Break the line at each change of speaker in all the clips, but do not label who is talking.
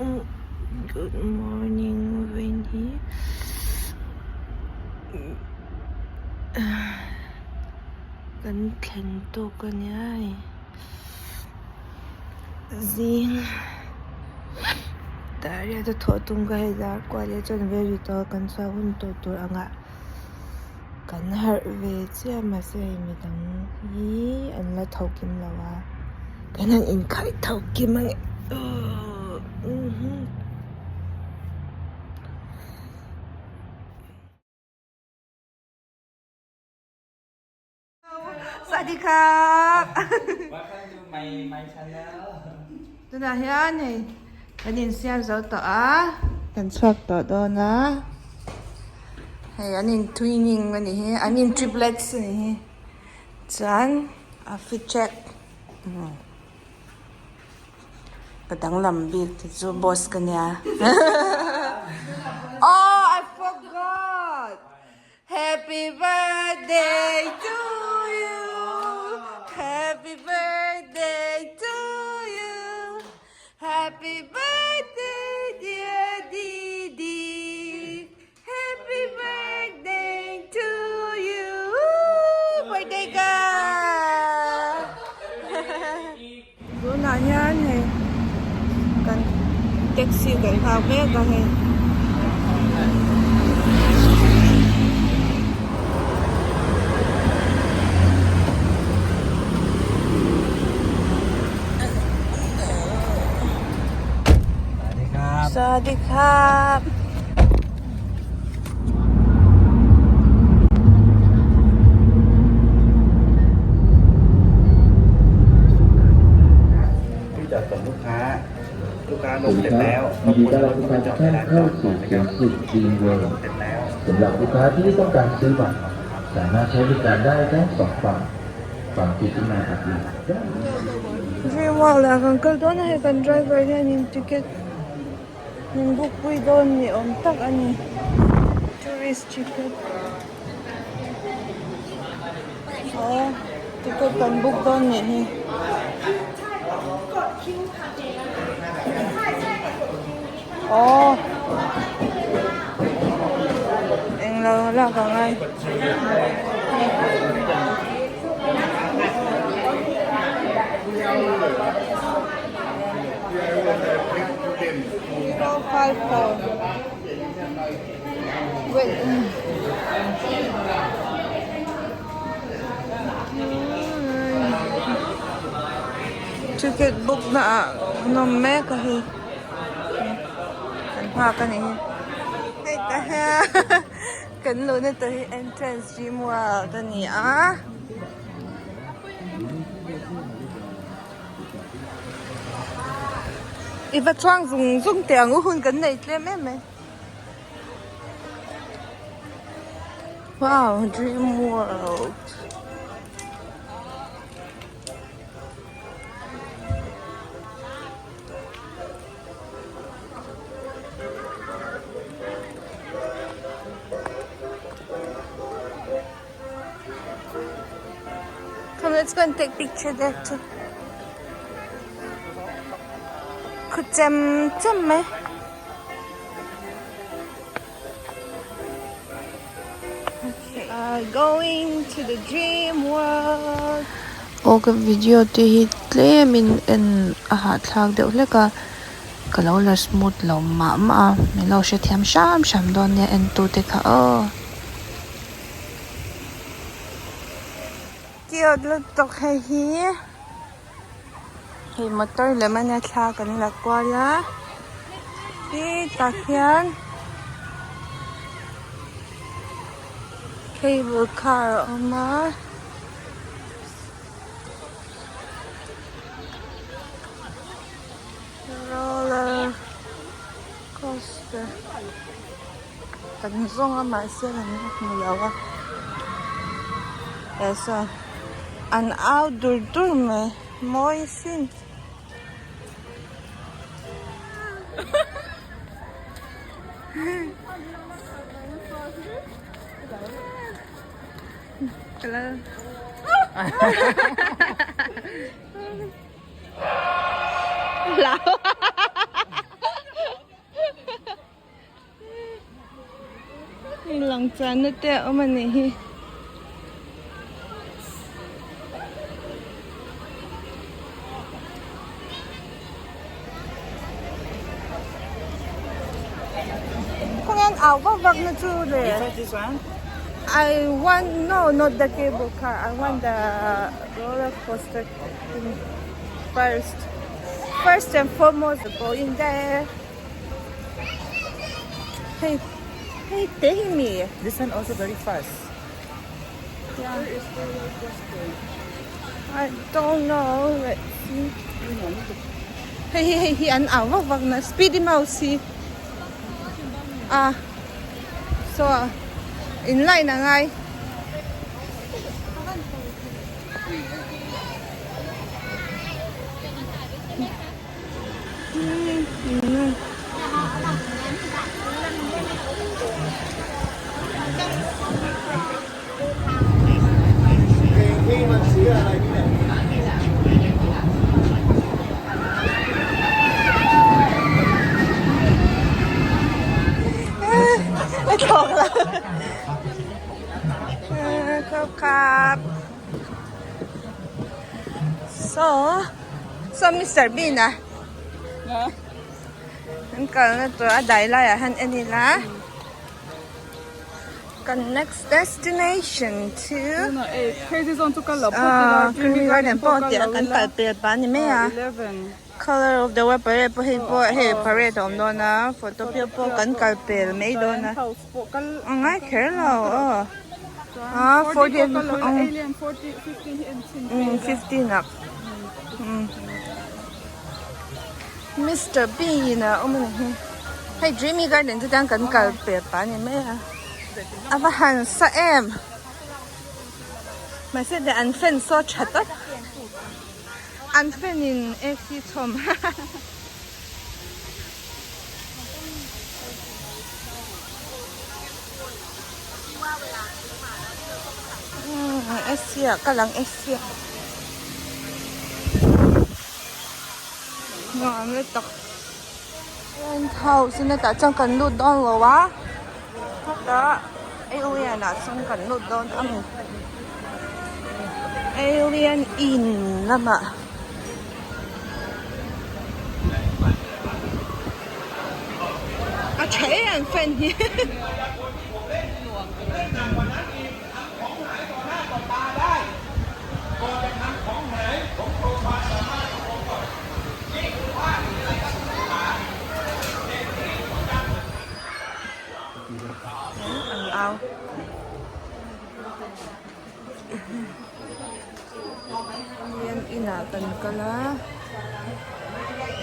Good morning vawiin hi kan thlen tawk a nia hei zing dar riat a thawh tum ka hei dar kual leh chuan ve ri tawh a kan chhuah hun tawh tur angah kan harh ve chiah mahse hei midang hi an la tho kim lo a kan han inkhaih tho kim ang e Sawasdee
Welcome to my my channel.
Tunah hian hei kan insiam zo tawh a kan chhuak tawh dawn a hei an in twinning a ni hi an in triplets a ni hi chuan a fit check ka danglam bik te chu boss ka nia oh I forgot Happy birthday to you Happy birthday to you Happy birthday dear Didi Happy birthday to you Birthday girl Tunah hian hei kan taxi kan nghak mek a hei. Sawasdee
ที่จอดส่งลูกค้า ลูกค้าล
สวัสดีครับ
งเสร็จแล้ว
ยินดีต้อนรับทุกท่านเข้าสู่ศูนย์ฝึกดีเวิลด์
เสร็จแล้ว
สำหรับลูกค้าที่ต้องการซื้อบัตรสามารถใช้บริการได้ทั้งสองฝั่งฝั่งที่ขึ้นมาอัดหลังด้าน
Dream World ah kan kal dawn a hei kan driver hianin ticket min book pui dawn ni awm tak a ni tourist ticket aw ticket kan book dawn nih hi. Aw englo lak a ngai. Zero five four wait ticket book na ah an awm mek a hei kan nghak a nih hi hei ta hian kan luhna tur hi entrance gym world a ni a. I va chuang zung zung teh ang u hun kan nei tlem em mai. Wow dream world. Come let's go and take picture there too. Khu chem chem mai. Okay, uh, going to the dream world. Aw ka video te hi tlemin en a hahthlak deuh hlek a ka lo la smooth lo mah mah a min lo hrethiam hram hram dawn nia en tu te kha aw. Cute lutuk hei hi hei motor lem ania thla kan la kual a hetah hian cable car a awm a. Roller coaster kan zawng a mahse kan la hmu lo a eh saw an au dur dur mai mawi sin. Hei lang chuanna te a awm a nih hi. Khawnge an au vak vak na chu le? I want no not the cable car I want the roller coaster thing first first and foremost go in there hei hei te hi mi
This one also very fast.
Yeah. I don't know. Let's see. Hei hi hei hi an au vak vak na speedy mouse hi a so in line a ngai. So so Mister Bean a an kalna tur a dai laiah hian en ila kan next destination chu ah Creamy Garden pawh tih a kan kal pel pah a ni mai a colour of the world parade pawh hei pawh hei parade a awm dawn a photopia pawh kan kal pel mai dawn a a ngai kher lo aw. Ah, 40 15 ah Mister Bean a awm a ni hi hei Dreamy Garden chu chuan kan kal pel pah a ni mai a a va han sa em mahse de an fan saw tha tawp an fan in AC chhawm AC ah ka lang AC ah nuam le tak tent house in hetah chuan kan lut dawn lo a hetah alien ah chuan kan lut dawn a ni alien in lamah. A tha em an fan hi. An au. Hian inah kan kal a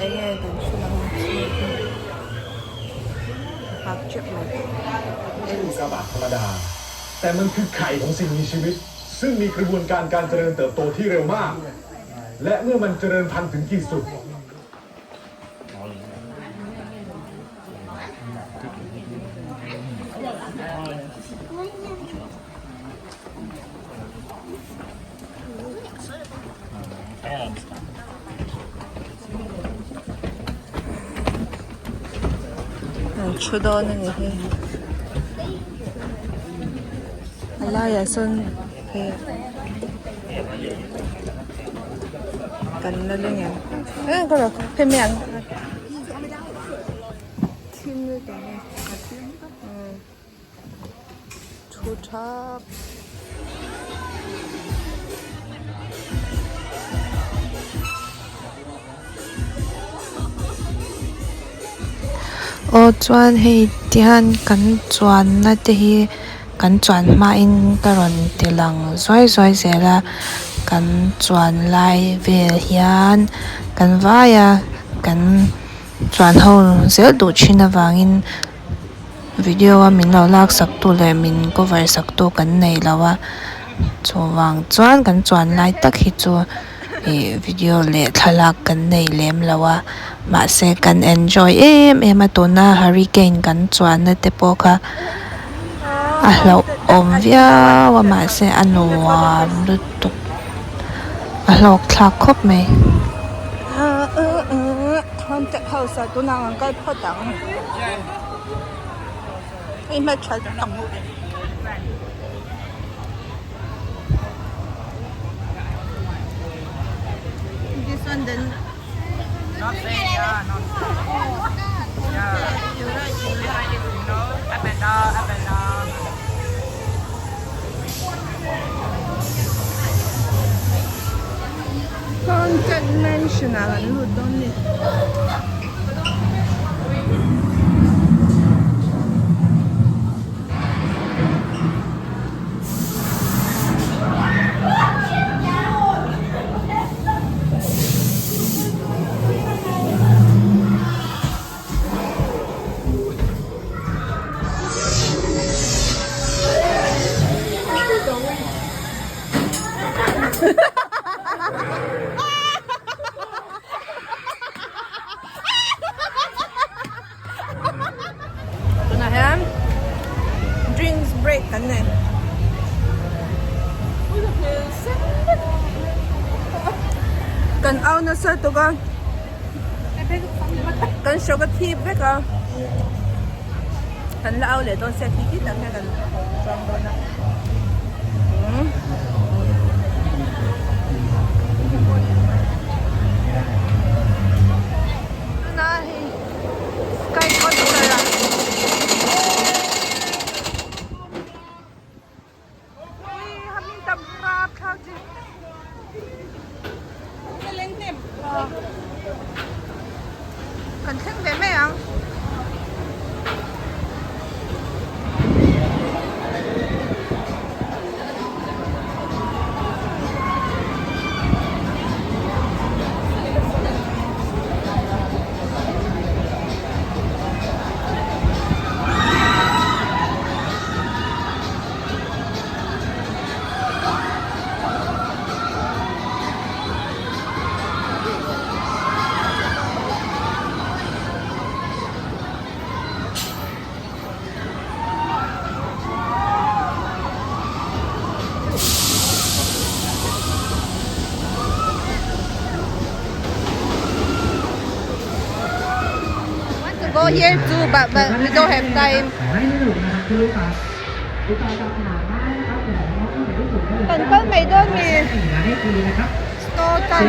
eng nge kan hre lo ang chu nghak tep mai.
กระบะธรรมดา แต่มันคือไข่ของสิ่งมีชีวิต ซึ่งมีกระบวนการการเจริญเติบโตที่เร็วมาก และเมื่อมันเจริญพันธุ์ถึงขีดสุด
An thu dawn a ni hi a laiah sawn hei kan la leng em hei mai ang thim lutuk a Thu thap. Aw chuan hei tihian kan chuanna te hi kan chuan hmain ka rawn ti lang zuai zuai zel a kan chuan lai vel hian kan vai a kan chuan ho zel duh thin avangin. Video a min lo lak sak tu leh min cover sak tu kan nei lo a chuvang chuan kan chuan lai tak hi chu ih video leh thlalak kan nei lem lo a mahse kan enjoy em em a tuna hurricane kan chuan na te pawh kha a hlauhawm viau a mahse a nuam lutuk a hlawk thlak khawp mai.
Haunted house ah tunah an kal phawt ang.
Hei hmeltha tak. This one then.
Not say yeah, not yeah.
You're right, you're
This
right.
one is up and down, up and down.
Haunted Mansion ah kan lut dawn ni. Tunah hian drinks break kan nei. Kan au nasa tuk a. Kan shock a thip vek a. Kan la au leh dawn sia khi khi tak hian kan chuang dawn a. Tunah hei sky coaster ah. Kan thleng ve mai ang. Want to go here too but but we don't have time. Kan kal mai dawn mi snow tan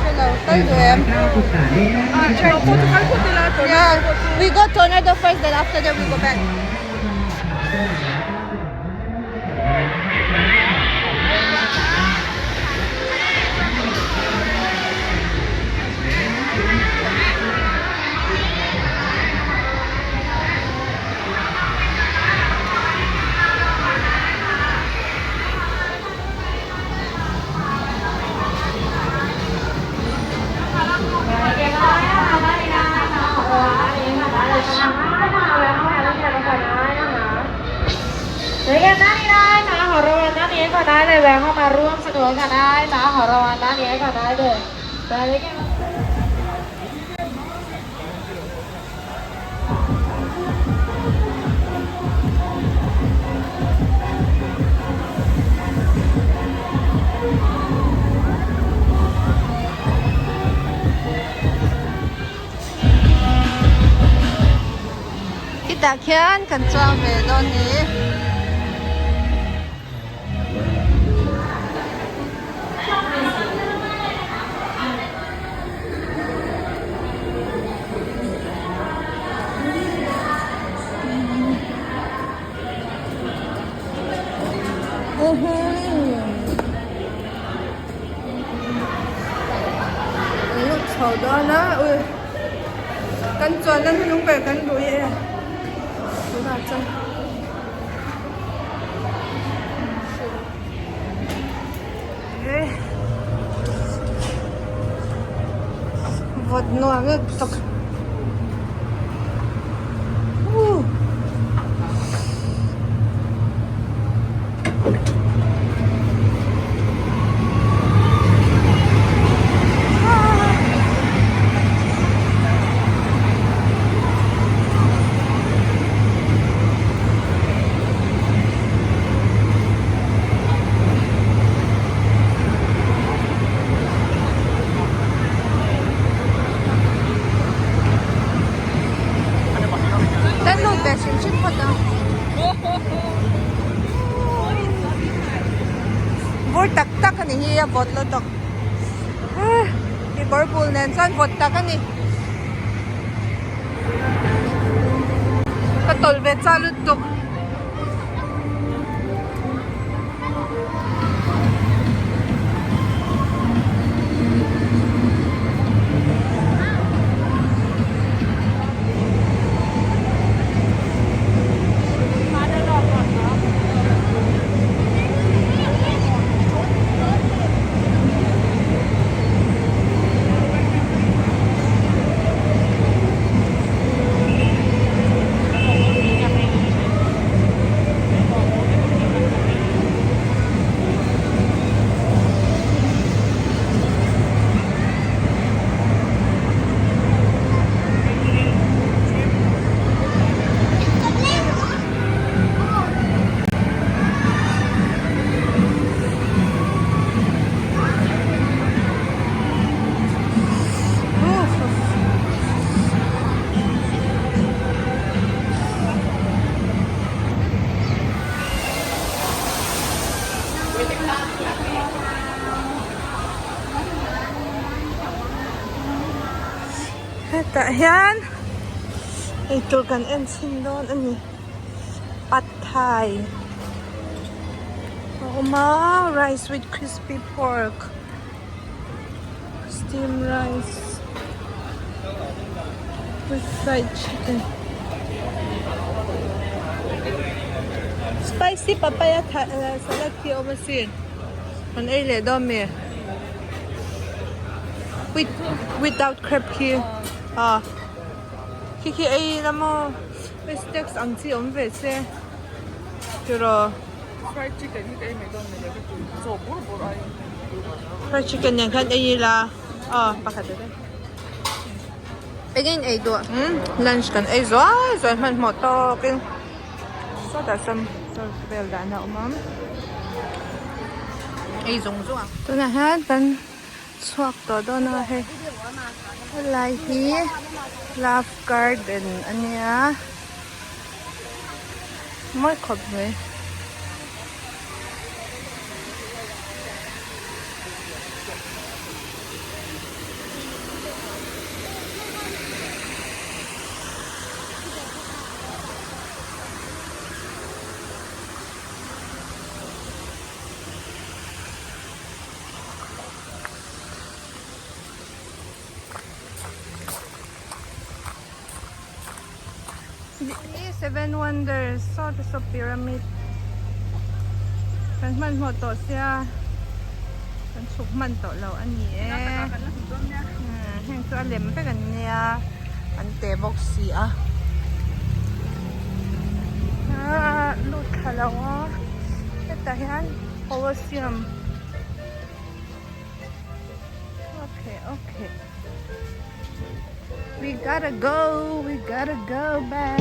Hello, kal duh em? Yeah, we go tornado first then after that we go back. Khitah khian kan chuang ve dawn ni. Chho dawn a ui kan chuan na hnung ber kan rui e tunah chuan vawt nuam lutuk uh. Vur tak tak a ni hi a vawt lutuk. Kekawr bul nen chuan vawt tak a ni. Ka tawlh ve chah lutuk. Hetah hian eitur kan en chhin dawn a ni pad thai a awm a rice with crispy pork steam rice with fried chicken spicy papaya salad hi a awm asin kan ei leh dawn mi. With without crab khi ah khi khi ei ila maw hei snacks ang chi awm ve se tiraw
Fried chicken hi ka ei mai dawn mai le ka tui chaw bur bur ai
Fried chicken nen khan ei ila aw pakhat te engin ei duh umm lunch kan ei zuai zuai hmanhmawh tawkin sawtah sawn chaw vel dahna a awm a. Ei zawng zawng ang. Tunah hian kan chhuak tawh dawn a hei helai hi love garden a nia mawi khawp mai. Seven Wonders saw te saw pyramid kan hmanhmawh tawh sia kan chhuk hman tawh lo a ni e heng chu a lem vek an nia an te bawk si a ah lut thla lo a hetah hian Colosseum okay okay we gotta go we gotta go back.